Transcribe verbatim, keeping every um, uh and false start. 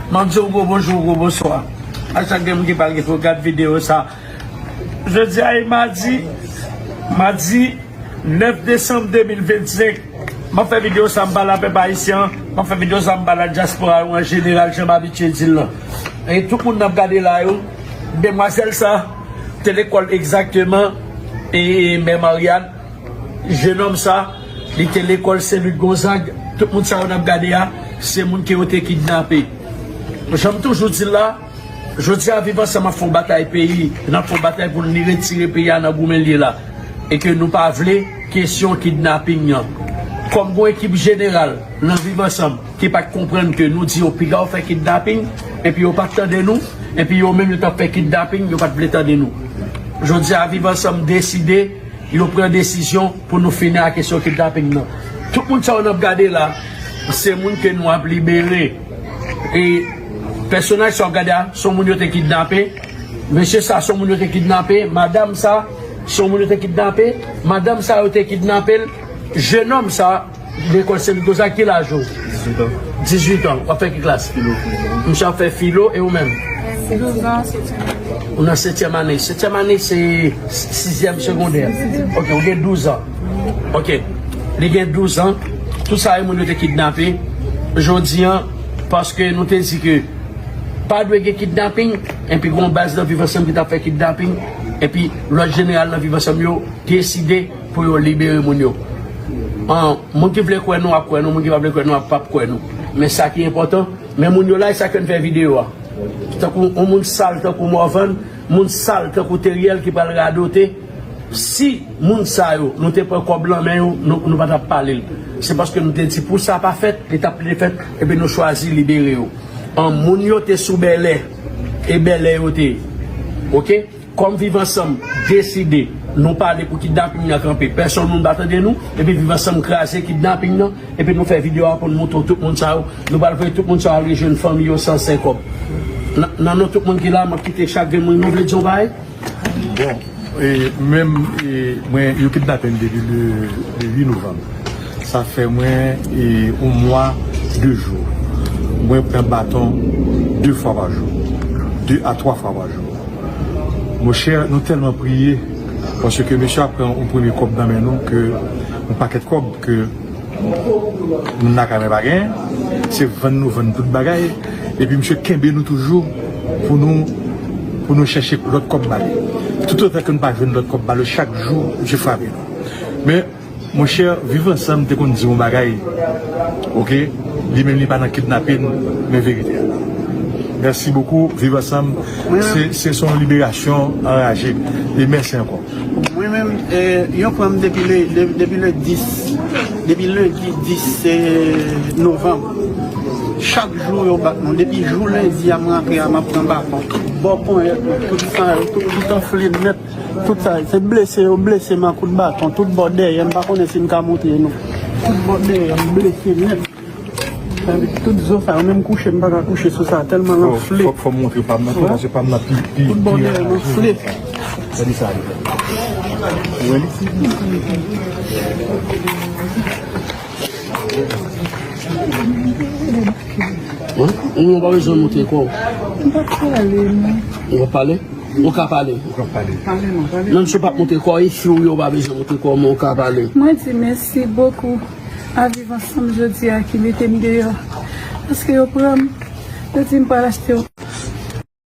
M ap di w gwo bonjou, gwo bonswa a chak grenn moun ki pral gen pou gad videyo sa. Jodi a e madi, madi nèf desanm de mil vennsenk. M ap fè videyo sa, m pale a pèp ayisyen an, m ap fè videyo sa, m pale a dyaspora yo an jeneral, jan m abitye di l lan. E tout moun n ap gade la yo, demwazèl sa te lekòl egzakteman, e, e, Mè Maryàn, jenòm sa, li te lekòl Sen Lit Gonzag. Tout moun sa yo n ap gade a, se moun ke yo te kidnape. Jan m toujou di l la, jodi a Viv Ansanm ap fè yon batay peyi, n ap fè yon batay pou n retire peyi a nan goumen l ye la. E ke nou pa vle kesyon kidnaping nan. Kòm gon ekip jeneral nan Viv Ansanm ki pa t konprann ke nou di yo piga yo fè kidnaping, epi yo pa t tande nou, epi yo menm yo t ap fè kidnaping, yo pa t vle tande nou. Jodi a Viv Ansanm deside, yo pran desizyon pou nou fini ak kesyon kidnaping nan. Tout moun sa yo n ap gade la, se moun ke nou ap libere. E pèsonaj sa w ap gade a, se yon moun yo te kidnape. Mesye sa, se yon moun yo te kidnape. Madanm sa, se yon moun yo te kidnape. Madanm sa, yo te kidnape l. Jenòm sa, lekòl Sen Lit Gonzag, ki laj ou? Dizuit an. Dizuit an. W ap fè ki klas? Filo. Misye ap fè filo, e ou menm? Douz an, setyèm ane. Ou nan setyèm ane. Setyèm ane, se sizyèm segondè. Ok, ou gen douz an. Ok. Li gen douz an. Tout sa, e moun yo te kidnape. Jodi an, paske nou te di ke pa dwe gen kidnaping, epi gen yon baz nan Viv Ansanm ki t ap fè kidnaping, epi lòt jeneral nan Viv Ansanm yo deside pou yo libere moun yo. An, moun ki vle kwè nou ap kwè nou, moun ki pa vle kwè nou ap p ap kwè nou. Men sa ki enpòtan, men moun yo la, e sa ke n fè videyo a. Tankou yon moun sal, tankou Morvan, moun sal, tankou Teriel ki pral radote. Si moun sa yo, nou te pran kòb lan men yo, nou, nou pa t ap pale l. Se paske nou te di pou sa pa fèt, li t ap plede fèt, epi nou chwazi libere yo. An, moun yo te sou bèlè, e bèlè yo te ye. Ok? Kòm Viv Ansanm deside, nou pale pou kidnaping nan kanpe. Pèsonn moun pa tande nou, epi Viv Ansanm kraze kidnaping nan, epi nou fè videyo a pou n montre w tout moun sa yo. Nou pral voye tout moun sa yo al rejwenn fanmi yo san senk kòb. Nan, nan non tout moun ki la, m ap kite chak grenn moun, nou vle di yon bagay? Bon, e, menm, e, mwen, yo kidnape m depi le, le uit novanm. Sa fè mwen, e, yon mwa, de jou. Mwen pran baton de fwa pa jou. De a twa fwa pa jou. Monchè, nou tèlman priye, paske mesye a pran yon premye kòb nan men nou ke yon pakèt kòb ke moun nan ka men pa genyen, se vann nou vann tout bagay, epi misye kenbe nou toujou pou nou, pou nou chèche lòt kòb ba li. Toutotan ke nou pa jwenn lòt kòb ba li, chak jou, misye frape nou. Men, Monchè, Viv Ansanm te konn di yon bagay, ok? Li menm li pa nan kidnape n, men verite a la. Mèsi bokou, Viv Ansanm. Mwen menm, se, se yon liberasyon anraje. E mèsi ankò. Mwen menm, eh, yo pran m depi le, de, depi le dis, depi lendi dis, eh, novanm. Chak jou yo bat nou. Depi jou lendi a m rantre a, m ap pran baton. Tout bò ponyèt mwen, tout sa yo, tout, tout anfle nèt. Tout sa, se blese yo blese m ak kout baton. Tout bò dèyè, m pa konnen si m ka montre nou. Tout bò dèyè, m blese nèt. Tout zo sa yo, menm kouche, m pa ka kouche sou sa, tèlman l anfle. Fò, fò, fò m montre pa m nan, paske pa m nan pi, pi, tout bò dèyè m anfle. Gade sa. Ou wè li? Ou pa bezwen montre kò w. M pa pale, non. Ou pa pale? Ou ka pale. Ou ka pale. Pale non, pale. Menm si w p ap montre kò w, e fi w yo pa bezwen montre kò w, men w ka pale. Mwen di mèsi bokou a Viv Ansanm jodi a ki mete m deyò. Paske yo pran m, yo di m pral achte yon